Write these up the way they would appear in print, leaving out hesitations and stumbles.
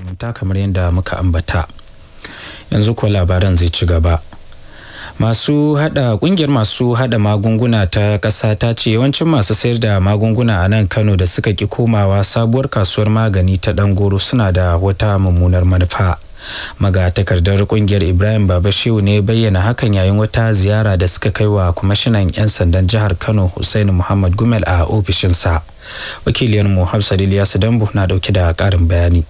Zumunta kamar yadda muka ambata. Yanzu ko labaran zai ci gaba. Masu hada kungiyar masu hada magunguna ta ƙasa ta ce yawancin masu sayar da magunguna a nan Kano da suka ki komawa sabuwar kasuwar magani ta Dangoro suna da wata mummunar manufa. Magatakardar kungiyar Ibrahim Baba Shehu ne bayyana hakan yayin wata ziyara da suka kai wa kwamishinan 'yan sandan jihar Kano Hussaini Muhammad Gumel a ofishinsa. Wakiliyarmu Hafsat Ilyasu Dambo na dauke da ƙarin bayani.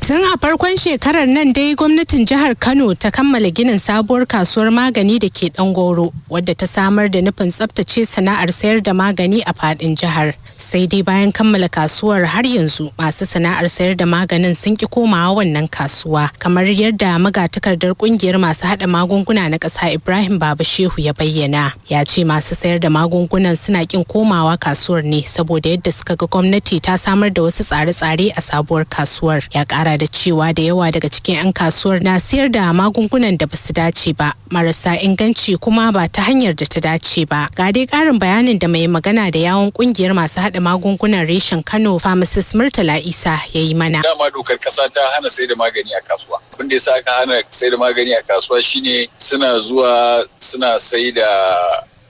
Tun a farkon shekarar nan dai gwamnatin jihar Kano ta kammala ginin sabuwar kasuwar magani da ke Dangoro, wadda ta samar da nufin tsabtace sana'ar sayar da magani a fadin jihar. Sai dai bayan kammala kasuwar, har yanzu masu sana'ar sayar da maganin sun ki komawa wannan kasuwa, kamar yadda magatakardar kungiyar masu hada magunguna na ƙasa Ibrahim Baba Shehu ya bayyana. Ya ce masu sayar da magungunan suna kin komawa kasuwar ne saboda yadda suka ga gwamnati ta samar da wasu tsare-tsare a sabuwar kasuwar. Ya ƙara da cewa da yawa daga cikin 'yan kasuwar na siyar da magungunan da basu dace ba, marasa inganci, kuma ba ta hanyar da ta dace ba. Ga dai karin bayanin da mai magana da yawon kungiyar masu hada magungunan reshen Kano, Pharmacist Murtala Isa, ya yi mana. Dama dokar kasa ta hana sai da magani a kasuwa. Abin da yasa aka hana sai da magani a kasuwa shine suna zuwa suna sai da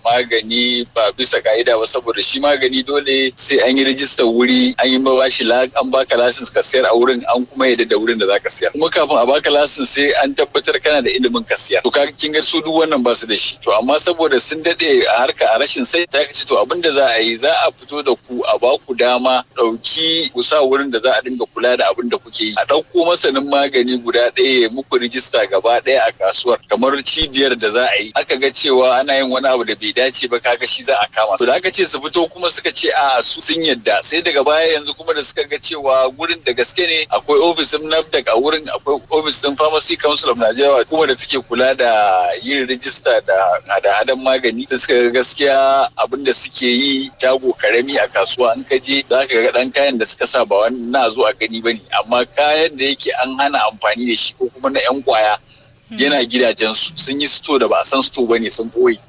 magani ba bisa ka'ida ba, saboda shi magani dole sai an yi rijistar wuri, an yi bashi, an baka license ka sayar a wurin, an kuma yadda da wurin da zaka sayar. Kuma kafin a baka license sai an tabbatar kana da ilimin ka sayar. To kaga kin ga su duk wannan ba su da shi. To amma saboda sun dade a harka a rashin sai ta ce, to abin da za a yi, za a fito da ku, a ba ku dama dauki ku sa wurin da za a dinga kula da abin da kuke yi, a dauko masanin magani guda ɗaya ya muku rijista gaba ɗaya a kasuwar, kamar cibiyar da za a yi. Aka ga cewa ana yin wani abu da bai dace ba, kaga shi za a kama. To da aka ce su fito kuma suka ce a su sun yadda. Sai daga baya yanzu kuma da suka ga cewa gurin da gaske ne akwai ofis din NAFDAC a wurin, akwai ofis din Pharmacy Council of Nigeria kuma da take kula da yin rijista da hada-hadan magani, sai suka ga gaskiya abin da suke yi shago karami a kasuwa, in ka je za ka ga dan kayan da suka sa ba wani na zo a gani bane, amma kayan da yake an hana amfani da shi ko kuma na 'yan kwaya yana gidajensu, sun yi sto da ba a san sto bane, sun boye.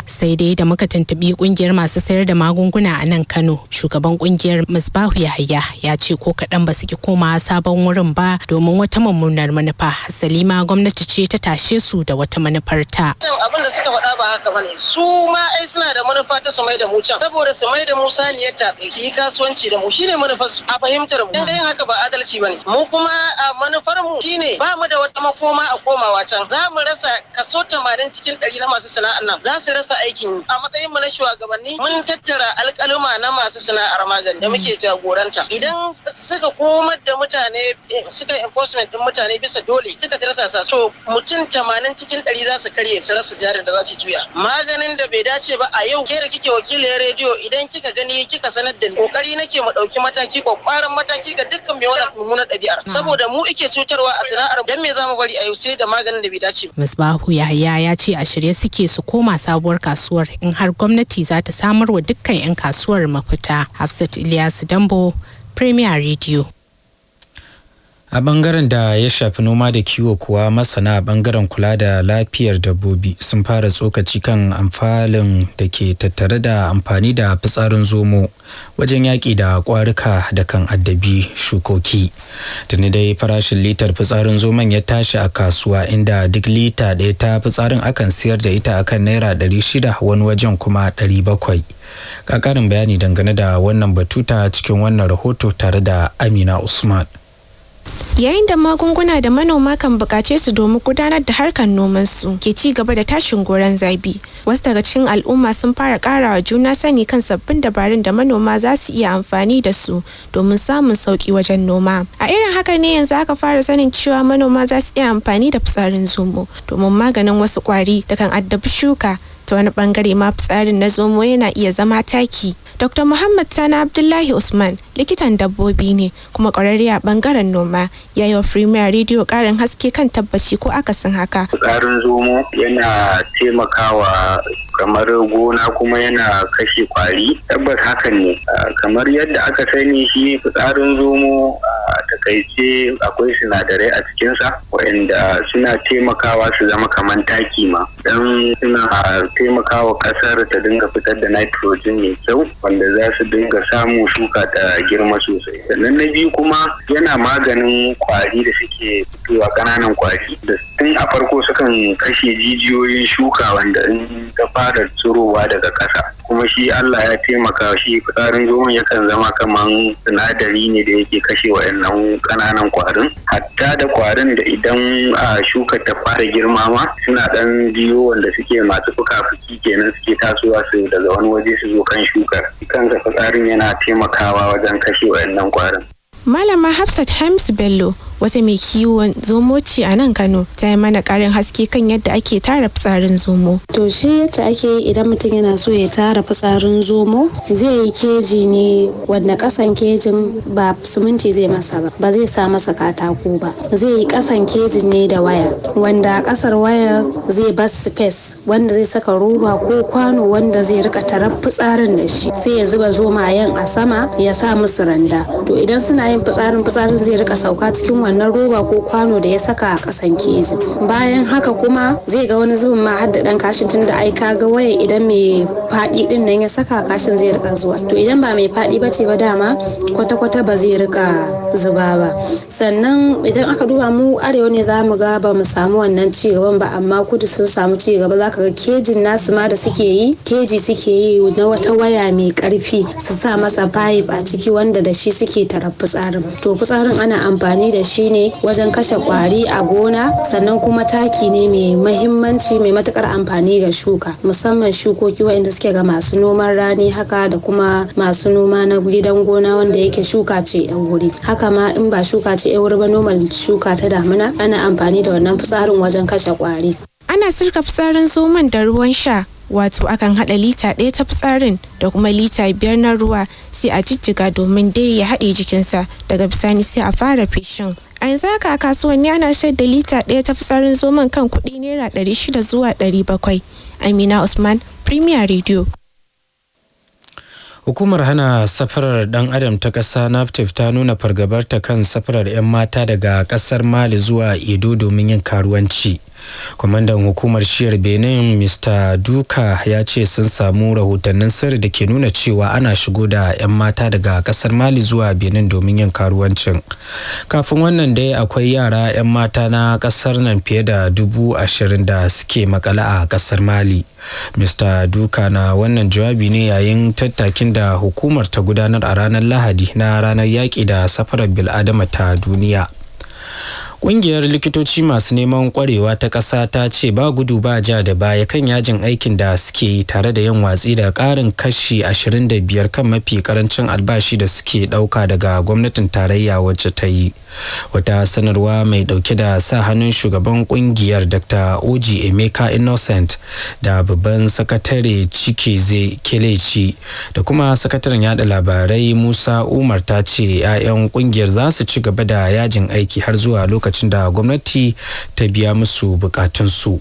Sai dai da muka tuntubi kungiyar masu sayar da magunguna a nan Kano, shugaban kungiyar Misbahu Yahaya ya ce ko kaɗan ba su ki koma sabon wurin ba domin wata mummunar manufa. Salima, gwamnati ce ta tashe su da wata manufar ta. Abin da suka faɗa ba haka bane. Su ma ai suna da manufa ta su mai da mu can, saboda su mai da mu saniyar tatse, su yi kasuwanci da mu, shine manufar su a fahimtar mu. Yin haka ba adalci bane. Mu kuma a manufar mu shine ba mu da wata makoma a komawa can. Za mu rasa kaso 80% na masu sana'ar nan, za su rasa aikin yi. A matsayin mu na shugabanni, mun tattara alƙaluma na masu sana'ar magani da muke jagoranta. Idan suka komar da mutane, suka enforcement din mutane bisa dole, suka tirsasa, so mutum 80% za su karye, su rasa jarin da za su juya. Maganin da bai dace ba, a yau ke da kike wakilin rediyo, idan kika gani kika sanar da ni, kokari nake mu dauki mataki, kwakwaran mataki ga dukkan mai wannan mummunar ɗabi'ar, saboda mu ike cutarwa a sana'ar. Dan me zamu bari a yau sai da maganin da bai dace ba? Misbahu Yahaya ya ce a shirye suke su koma sabuwar kasuwar in har gwamnati za ta samar wa dukkan 'yan kasuwar mafita. Hafsat Ilyasu Dambo, Premier Radio. A bangaren da ya shafi noma da kiwo kuwa, masana a bangaren kula da lafiyar dabbobi sun fara tsokaci kan amfanin da ke tattare da amfani da fitsarin zomo wajen yaƙi da ƙwarika da kan addabi shukoki. Tuni dai farashin litar fitsarin zomon ya tashi a kasuwa, inda duk lita ɗaya ta fitsarin akan siyar da ita akan naira 600, wani wajen kuma 700. Ƙarin bayani dangane da wannan batuta cikin wannan rahoto tare da Amina Usman. Yayin da magunguna da manoma kan bukace su domin gudanar da harkar noman su ke ci gaba da tashin goron zabi, wasu daga cikin al'umma sun fara karawa juna sani kan sabbin dabarun da manoma za su iya amfani da su domin samun sauki wajen noma. A irin haka ne yanzu aka fara sanin cewa manoma za su iya amfani da fitsarin zomo domin maganin wasu kwari da kan addabi shuka. Ta wani bangare ma, fitsarin na zomo yana iya zama taki. Dr. Muhammad Sani Abdullahi Usman likitan dabbobi ne kuma kwararre a bangaren noma, ya yi wa Premier Radio karin haske kan tabbaci ko akasin haka. Tsarin zomo yana taimakawa kamar gona kuma yana kashe kwari, tabbas hakan ne. Kamar yadda aka sani, shi fitsarin zomo a Takaice akwai sinadarai a cikinsa waɗanda suna taimakawa su zama kamar taki ma, don suna taimakawa ƙasar ta dinga fitar da nitrogen mai kyau wanda za su dinga samu shuka ta girma sosai. Sannan na biyu kuma yana maganin kwari da suke fitowa, ƙananan kwari da tun a farko sukan kashe jijiyoyin shuka wanda in ta fara tsirowa daga ƙasa. Kuma shi Allah ya taimaka, shi fitsarin zomon yakan zama kaman sinadari ne da yake kashe wayannan ƙananan kwarin, hatta da kwarin da idan a shuka ta fara girma ma suna dan biyo, wanda suke masu fuka-fuki kenan, suke tasowa su daga wani waje su zo kan shukar. Kansa fitsarin yana taimakawa wajen kashe wayannan kwarin. Malama Hafsat Hamisu Bello, wata mai kiwon zomo ce a nan Kano, ta yi mana ƙarin haske kan yadda ake tara fitsarin zomo. To, shi yadda ake yi idan mutum yana so ya tara fitsarin zomo, zai yi keji ne wanda kasan kejin ba siminti zai masa ba, ba zai sa masa katako ba. Zai yi kasan kejin ne da waya, wanda a kasar waya zai bar space wanda zai saka roba ko kwano wanda zai rika tarar fitsarin da shi. Sai ya zuba zomayen a sama, ya sa musu randa. To, idan suna yin fitsarin, fitsarin zai rika sauka cikin wannan roba ko kwano da ya saka a kasan keji. Bayan haka kuma zai ga wani zubin ma har da dan kashin, tunda ai ka ga waya idan mai faɗi din nan ya saka, kashin zai rika zuwa. To, idan ba mai faɗi bace ba dama, kwata-kwata ba zai rika zuba ba. Sannan idan aka duba, mu arewa ne za mu ga ba mu samu wannan ci gaban ba, amma kudu sun samu ci gaba. Za ka ga kejin nasu ma da suke yi, keji suke yi na wata waya mai karfi, su sa masa pipe a ciki wanda da shi suke tarar fitsarin. To, fitsarin ana amfani da shi ne wajen kashe kwari a gona, sannan kuma taki ne mai mahimmanci, mai matukar amfani ga shuka, musamman shukoki waɗanda suke ga masu noman rani haka da kuma masu noma na gidan gona wanda yake shuka ce yan wuri haka ma. In ba shuka ce yan wuri ba, normal shuka ta damina, ana amfani da wannan fitsarin wajen kashe kwari. Ana sirka fitsarin zomon da ruwan sha, wato akan haɗa lita 1 ta fitsarin da kuma lita 5 na ruwa, sai a jijjiga domin dai ya haɗe jikinsa. Daga bisani sai a fara feshin. A yanzu haka a kasuwanni ana sayar da lita 1 ta fitsarin zomon kan kuɗi naira 600 zuwa 700. Amina Usman, Premier Radio. Hukumar hana safarar dan adam ta ƙasa NAPTIP ta nuna fargabarta kan safarar 'yan mata daga ƙasar Mali zuwa Edo domin yin karuwanci. Kwamandan hukumar shiyar Benin, Mr. Duka, ya ce sun samu rahotannin sirri da ke nuna cewa ana shigo da 'yan mata daga kasar Mali zuwa Benin domin yin karuwancin. Kafin wannan dai akwai yara 'yan mata na kasar nan fiye da 20,000 da suke makale a kasar Mali. Mr. Duka na wannan jawabi ne yayin tattakin da hukumar ta gudanar a ranar Lahadi na ranar yaƙi da safarar bil'adama ta duniya. Ƙungiyar likitoci masu neman ƙwarewa ta ƙasa ta ce ba gudu ba ja da baya kan yajin aikin da suke yi, tare da yin watsi da ƙarin kashi 25 kan mafi ƙarancin albashi da suke ɗauka daga gwamnatin tarayya wacce ta yi. Wata sanarwa mai ɗauke da sa hannun shugaban ƙungiyar, Dr. Oji Emeka Innocent, da babban sakatare Chikezie Kelechi, da kuma sakataren yada labarai Musa Umar, ta ce 'ya'yan ƙungiyar za su ci gaba da yajin aiki har zuwa lokacin da gwamnati ta biya musu bukatunsu.